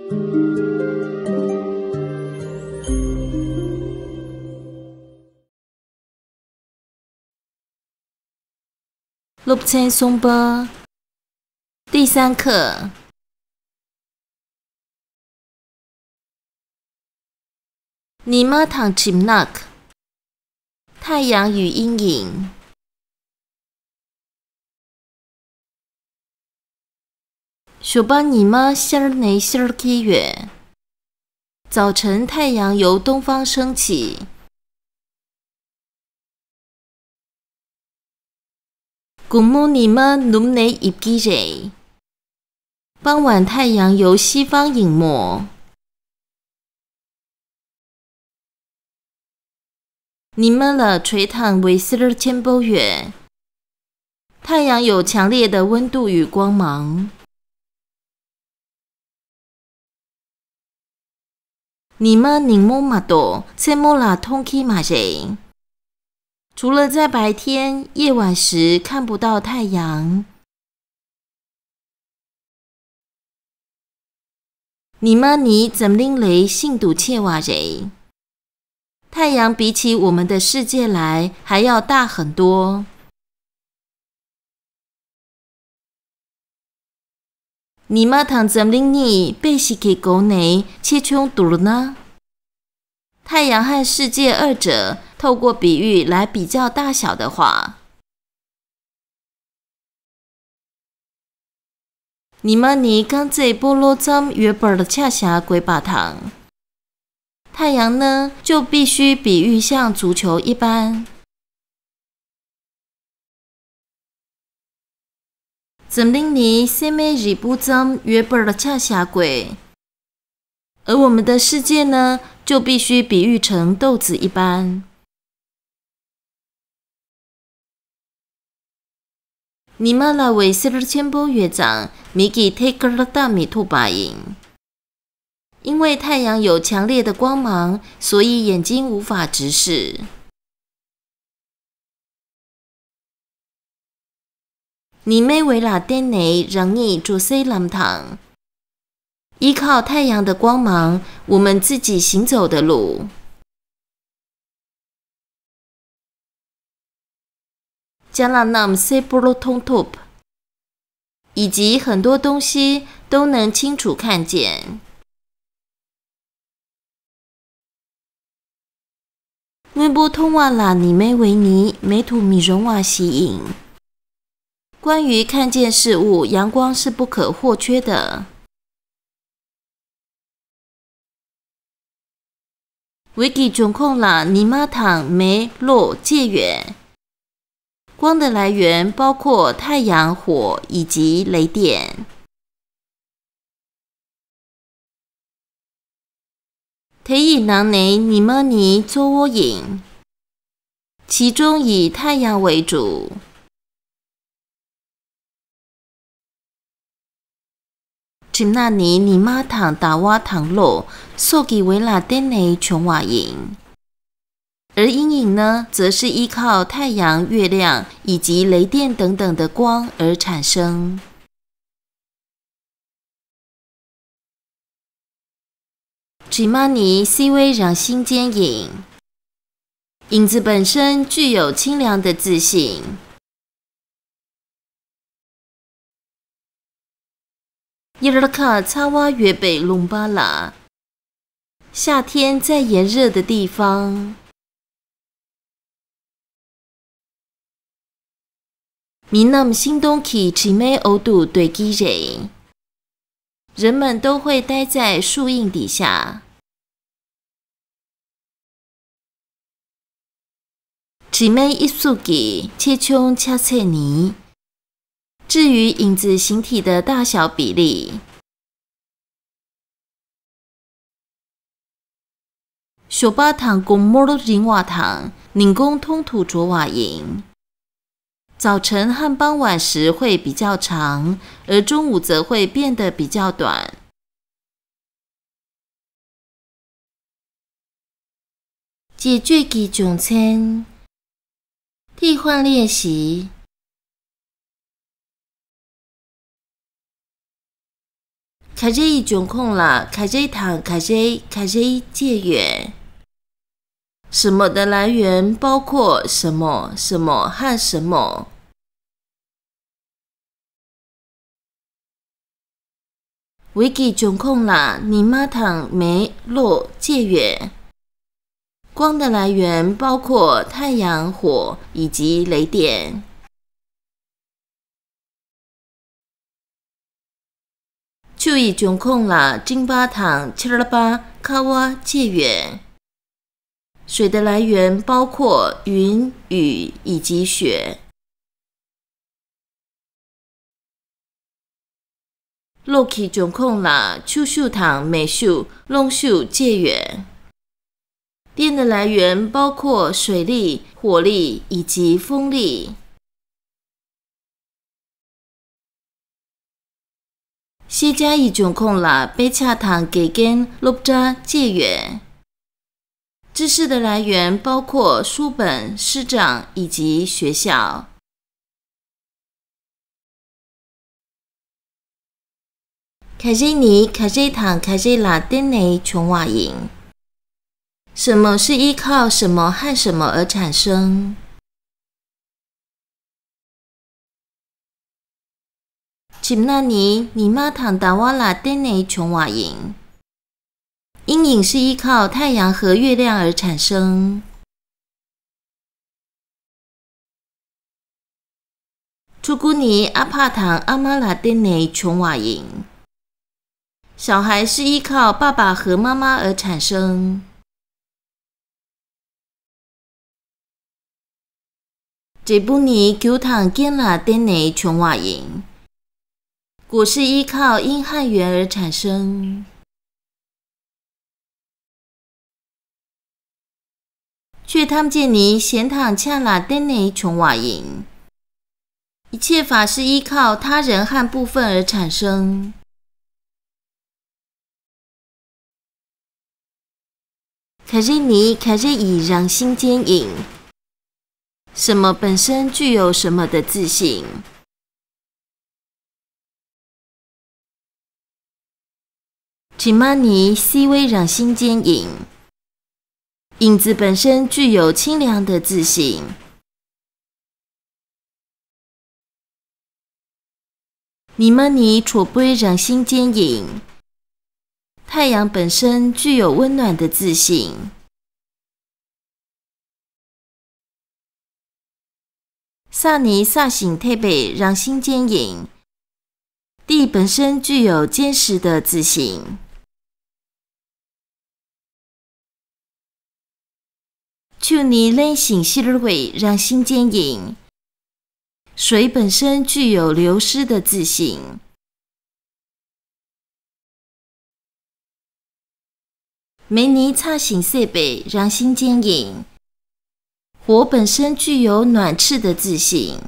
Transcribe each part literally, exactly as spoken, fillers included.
སློབ་ཚན་གསུམ་པ། 第三课。 ཉི་མ་དང་གྲིབ་ནག太阳与阴影。 ཞོགས་པ་ཉི་མ་ཤར་ནས་ཤར་གྱི་ཡོད། 早晨太阳由东方升起。 དགོང་མོ་ཉི་མ་ནུབ་ནས་ཡིབ་ཀྱི་རེད། 傍晚太阳由西方隐没。 ཉི་མ་ལ་དྲོད་དང་འོད་ཟེར་ཆེན་པོ་ཡོད། 太阳有强烈的温度与光芒。 ཉི་མ་ཉིན་མོ་མ་གཏོགས་མཚན་མོ་ལ་མཐོང་གི་མ་རེད། 除了在白天，夜晚时看不到太阳。 ཉི་མ་ནི་འཛམ་གླིང་ལས་ཤིན་ཏུ་ཆེ་བ་རེད། 太阳比起我们的世界来还要大很多。 ཉི་མ་དང་འཛམ་གླིང་གཉིས་དཔེ་ཞིག་གི་སྒོ་ནས་ཆེ་ཆུང་བསྡུར་ན། 太阳和世界二者透过比喻来比较大小的话， ཉི་མ་ནི་རྐང་རྩེད་སྤོ་ལོ་ཙམ་ཡོད་པར་ཆ་བཞག་དགོས་པ་དང་། 太阳呢，就必须比喻像足球一般。 འཛམ་གླིང་ནི་སྲན་མའི་རིལ་བུ་ཙམ་ཡོད་པར་ཆ་བཞག་དགོས། 而我们的世界呢，就必须比喻成豆子一般。 ཉི་མ་ལ་འོད་ཟེར་ཆེན་པོ་ཡོད་ཙང་མིག་གིས་ཐད་ཀར་ལྟ་མི་ཐུབ་པ་ཡིན། 因为太阳有强烈的光芒，所以眼睛无法直视。 ཉི་མའི་འོད་ལ་བརྟེན་ནས་རང་ཉིད་འགྲོ་སའི་ལམ་དང་། 依靠太阳的光芒，我们自己行走的路。 ཅ་ལག་རྣམས་གསལ་པོར་མཐོང་ཐུབ། 以及很多东西都能清楚看见。 སྔོན་པོ་མཐོང་བ་ལ་ཉི་མའི་འོད་ནི་མེད་དུ་མི་རུང་བ་ཞིག་ཡིན། 关于看见事物，阳光是不可或缺的。 འོད་ཀྱི་འབྱུང་ཁུངས་ལ་ཉི་མ་དང་མེ་གློག་བཅས་ཡོད། 光的来源包括太阳、火以及雷电。 དེ་ཡི་ནང་ནས་ཉི་མ་ནི་གཙོ་བོ་ཡིན། 其中以太阳为主。 གྲིབ་ནག་ནི་ཉི་མ་དང་ཟླ་བ་དང་གློག་སོགས་ཀྱི་འོད་ལ་བརྟེན་ནས་བྱུང་བ་ཡིན། 而阴影呢，则是依靠太阳、月亮以及雷电等等的光而产生。 གྲིབ་མ་ནི་བསིལ་བའི་རང་བཞིན་ཅན་ཡིན། 影子本身具有清凉的自性。 དབྱར་ཁ་ཚ་བ་ཡོད་པའི་ལུང་པ་ལ། 夏天在炎热的地方。 མི་རྣམས་ཤིང་སྡོང་གི་དྲི་མའི་འོག་ཏུ་སྡོད་ཀྱི་རེད། 人们都会待在树荫底下。 དྲི་མའི་དབྱིབས་གཟུགས་ཀྱི་ཆེ་ཆུང་ཆ་ཚད་ནི། 至于影子形体的大小比例， ཞོགས་པ་དང་དགོང་མོར་རིང་བ་དང་ཉིན་གུང་ཐུང་དུ་འགྲོ་བ་ཡིན། 早晨和傍晚时会比较长，而中午则会变得比较短。 བྱེད་སྤྱོད་ཀྱི་བྱུང་ཚན། 替换练习。ག་རེ་ཡི་འབྱུང་ཁུངས་ལ་ག་རེ་དང་ག་རེ་ག་རེ་བཅས་ཡོད། 什么的来源包括什么、什么和什么。 འོད་ཀྱི་འབྱུང་ཁུངས་ལ་ཉི་མ་དང་མེ་གློག་བཅས་ཡོད། 光的来源包括太阳、火以及雷电。 ཆུ་ཡི་འབྱུང་ཁུངས་ལ་སྤྲིན་པ་དང་ཆར་པ། ཁ་བ་བཅས་ཡོད། 水的来源包括云、雨以及雪。 གློག་གི་འབྱུང་ཁུངས་ལ་ཆུ་ཤུགས་དང་མེ་ཤུགས། རླུང་ཤུགས་བཅས་ཡོད། 电的来源包括水力、火力以及风力。 ཤེས་བྱ་ཡི་འབྱུང་ཁུངས་ལ་དཔེ་ཆ་དང་དགེ་རྒན། སློབ་གྲྭ་བཅས་ཡོད། 知识的来源包括书本、师长以及学校。 ག་རེ་ནི་ག་རེ་དང་ག་རེ་ལ་བརྟེན་ནས་བྱུང་བ་ཡིན། 什么是依靠什么和什么而产生？ གྲིབ་ནག་ནི་ཉི་མ་དང་ཟླ་བ་ལ་བརྟེན་ནས་བྱུང་བ་ཡིན། 阴影是依靠太阳和月亮而产生。 ཕྲུ་གུ་ནི་ཨ་ཕ་དང་ཨ་མ་ལ་བརྟེན་ནས་བྱུང་བ་ཡིན། 小孩是依靠爸爸和妈妈而产生。 འབྲས་བུ་ནི་རྒྱུ་དང་རྐྱེན་ལ་བརྟེན་ནས་བྱུང་བ་ཡིན། 果是依靠因和缘而产生。 ཆོས་ཐམས་ཅད་ནི་གཞན་དང་ཆ་ལ་བརྟེན་ནས་བྱུང་བ་ཡིན། 一切法是依靠他人和部分而产生。 ག་རེ་ནི་ག་རེ་ཡི་རང་བཞིན་ཅན་ཡིན། 什么本身具有什么的自性。 དྲི་མ་ནི་བསིལ་བའི་རང་བཞིན་ཅན་ཡིན། 影子本身具有清凉的自性。 ཉི་མ་ནི་དྲོ་པོའི་རང་བཞིན་ཅན་ཡིན། 太阳本身具有温暖的自性。 ས་ནི་སྲ་ཞིང་འཐས་པའི་རང་བཞིན་ཅན་ཡིན། 地本身具有坚实的自性。 ཆུ་ནི་བརླན་ཞིང་གཤེར་བའི་རང་བཞིན་ཅན་ཡིན། 水本身具有流失的自性。 མེ་ནི་ཚ་ཞིང་བསྲེགས་པའི་རང་བཞིན་ཅན་ཡིན། 火本身具有暖赤的自性。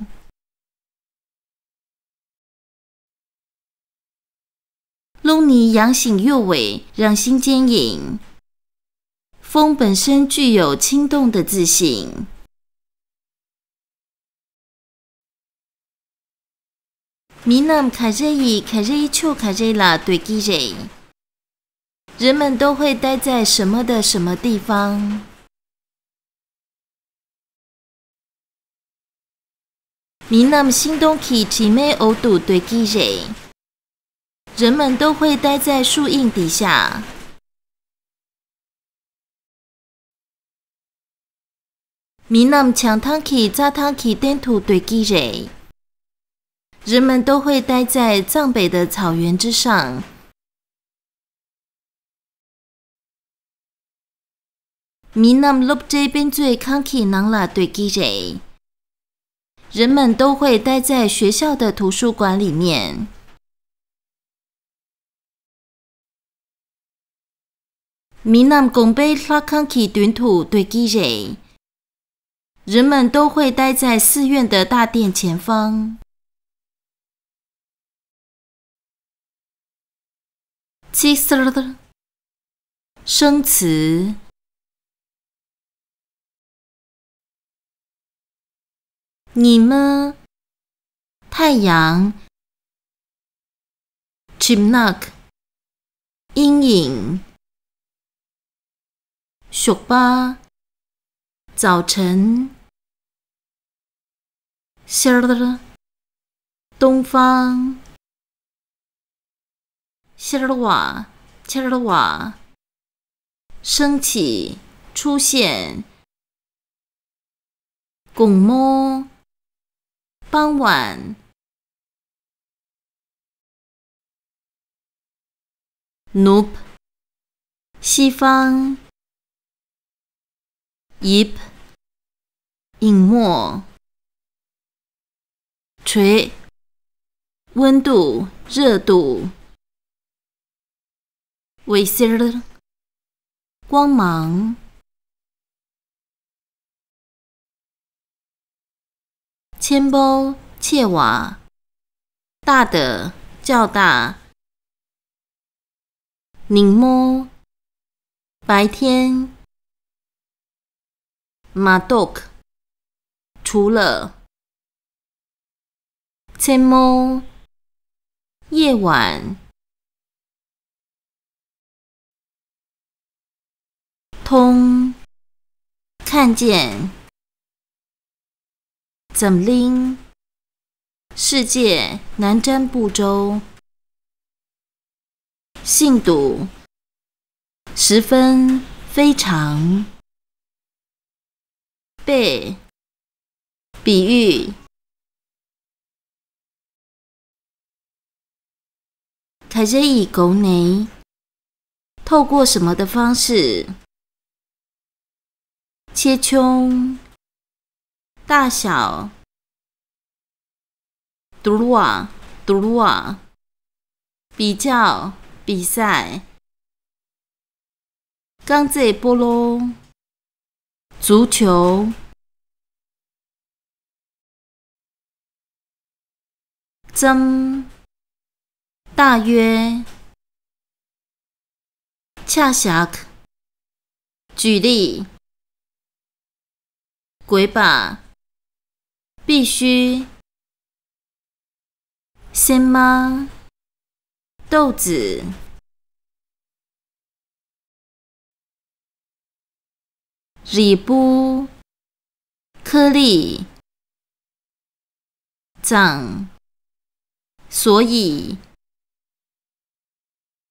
རླུང་ནི་ཡང་ཞིང་གཡོ་བའི་རང་བཞིན་ཅན་ཡིན། 风本身具有轻动的自性。 མི་རྣམས་ག་རེ་ཡིས་ག་རེའི་ཕྱོགས་ག་རེ་ལ་སྡོད་ཀྱི་རེད། 人们都会待在什么的什么地方。 མི་རྣམས་ཤིང་སྡོང་གི་དྲི་མའི་འོག་ཏུ་སྡོད་ཀྱི་རེད། 人们都会待在树荫底下。 མི་རྣམས་བྱང་ཐང་གི་རྩྭ་ཐང་གི་སྟེང་དུ་སྡོད་ཀྱི་རེད། 人们都会待在藏北的草原之上。 མི་རྣམས་སློབ་གྲྭའི་དཔེ་མཛོད་ཁང་གི་ནང་ལ་སྡོད་ཀྱི་རེད། 人们都会待在学校的图书馆里面。 མི་རྣམས་དགོན་པའི་ལྷ་ཁང་གི་མདུན་དུ་སྡོད་ཀྱི་རེད། 人们都会待在寺院的大殿前方。 ཚིག་གསར། 生词。 ཉི་མ། 太阳。 གྲིབ་ནག 阴影。ཞོགས་པ། 早晨。ཤར། 东方。ཤར་བ། ཤར་བ། 升起，出现。དགོང་མོ། 傍晚。ནུབ། 西方。ཡིབ། 隐没。ཁྲོད། 温度，热度。འོད་ཟེར། 光芒。ཆེན་པོ། 切瓦。大的，较大。ཉིན་མོ། 白天。མ་གཏོགས། 除了。མཚན་མོ། 夜晚。 通，看见。འཛམ་གླིང། 世界，南瞻部洲。限度，十分，非常。 被，比喻。ག་རེ་ཡི་སྒོ་ནས། 透过什么的方式。ཆེ་ཆུང། 大小。 བསྡུར་བ། བསྡུར་བ། 比较，比赛。རྐང་རྩེད་སྤོ་ལོ། 足球。ཙམ། 大约。 ཆ་བཞག། 举例。དགོས་པ། 必须。སེམས་མ། 肚子。རིལ་བུ། 颗粒。ཙང་། 所以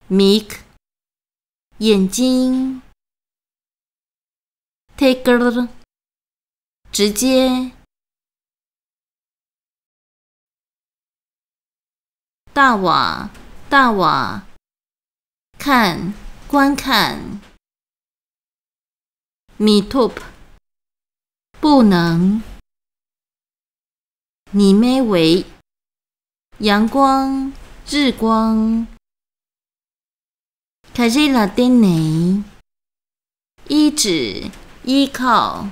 ། མིག། 眼睛。ཐད་ཀར། 直接。 ལྟ་བ། ལྟ་བ། 看། 观看。མི་ཐུབ། 不能。ཉི་མའི་འོད། 阳光，日光。 ག་རེ་ལ་བརྟེན་ནས། 依止，依靠。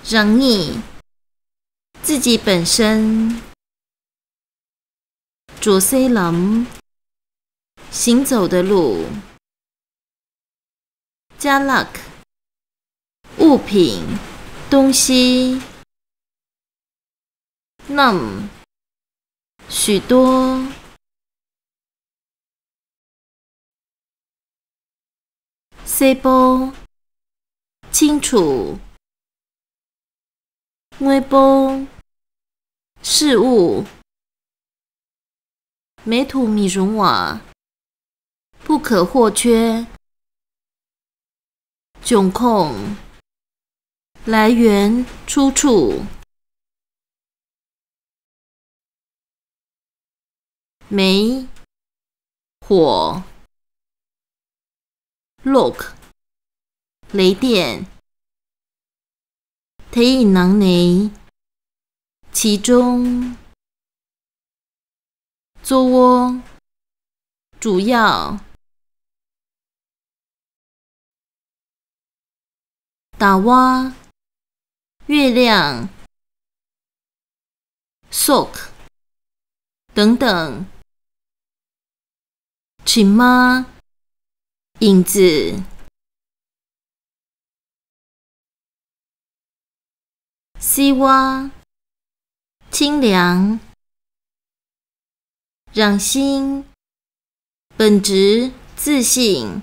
རང་ཉིད། 自己本身。འགྲོ་སའི་ལམ། 行走的路。 ཅ་ལག། 物品，东西。རྣམས། 许多。གསལ་པོ། 清楚。 དངོས་པོ། 事物。མེད་དུ་མི་རུང་བ། 不可或缺。 བྱུང་ཁུངས། 来源，出处。 煤、火、གློག、雷电。 དེའི་ནང་ནས། 其中。 གཙོ་བོ། 主要。 ཟླ་བ། 月亮། སོགས། 等等། དྲི་མ། 影子། བསིལ་བ། 清凉。རང་བཞིན། 本质，自性。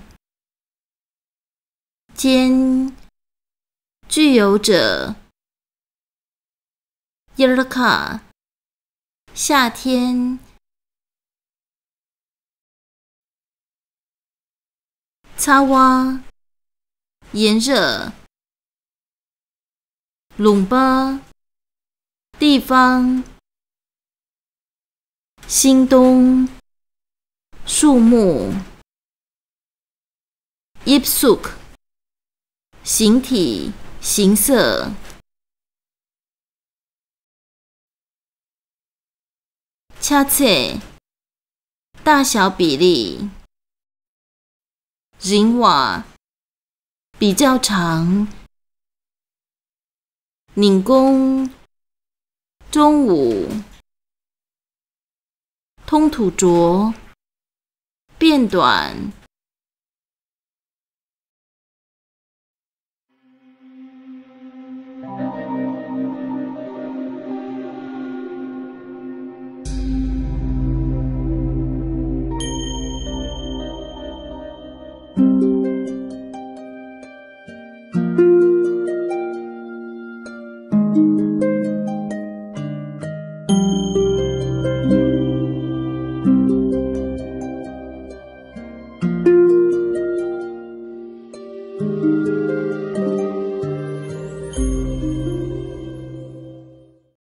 间，具有者。དབྱར་ཁ། 夏天。 ཚ་བ། 炎热。 ལུང་པ། 地方。 ཤིང་སྡོང་། 树木。 དབྱིབས་གཟུགས། 形体，形色。 ཆ་ཚད། 大小比例。 རིང་བ། 比较长。 ཉིན་གུང་། 中午། 通途卓。 变短。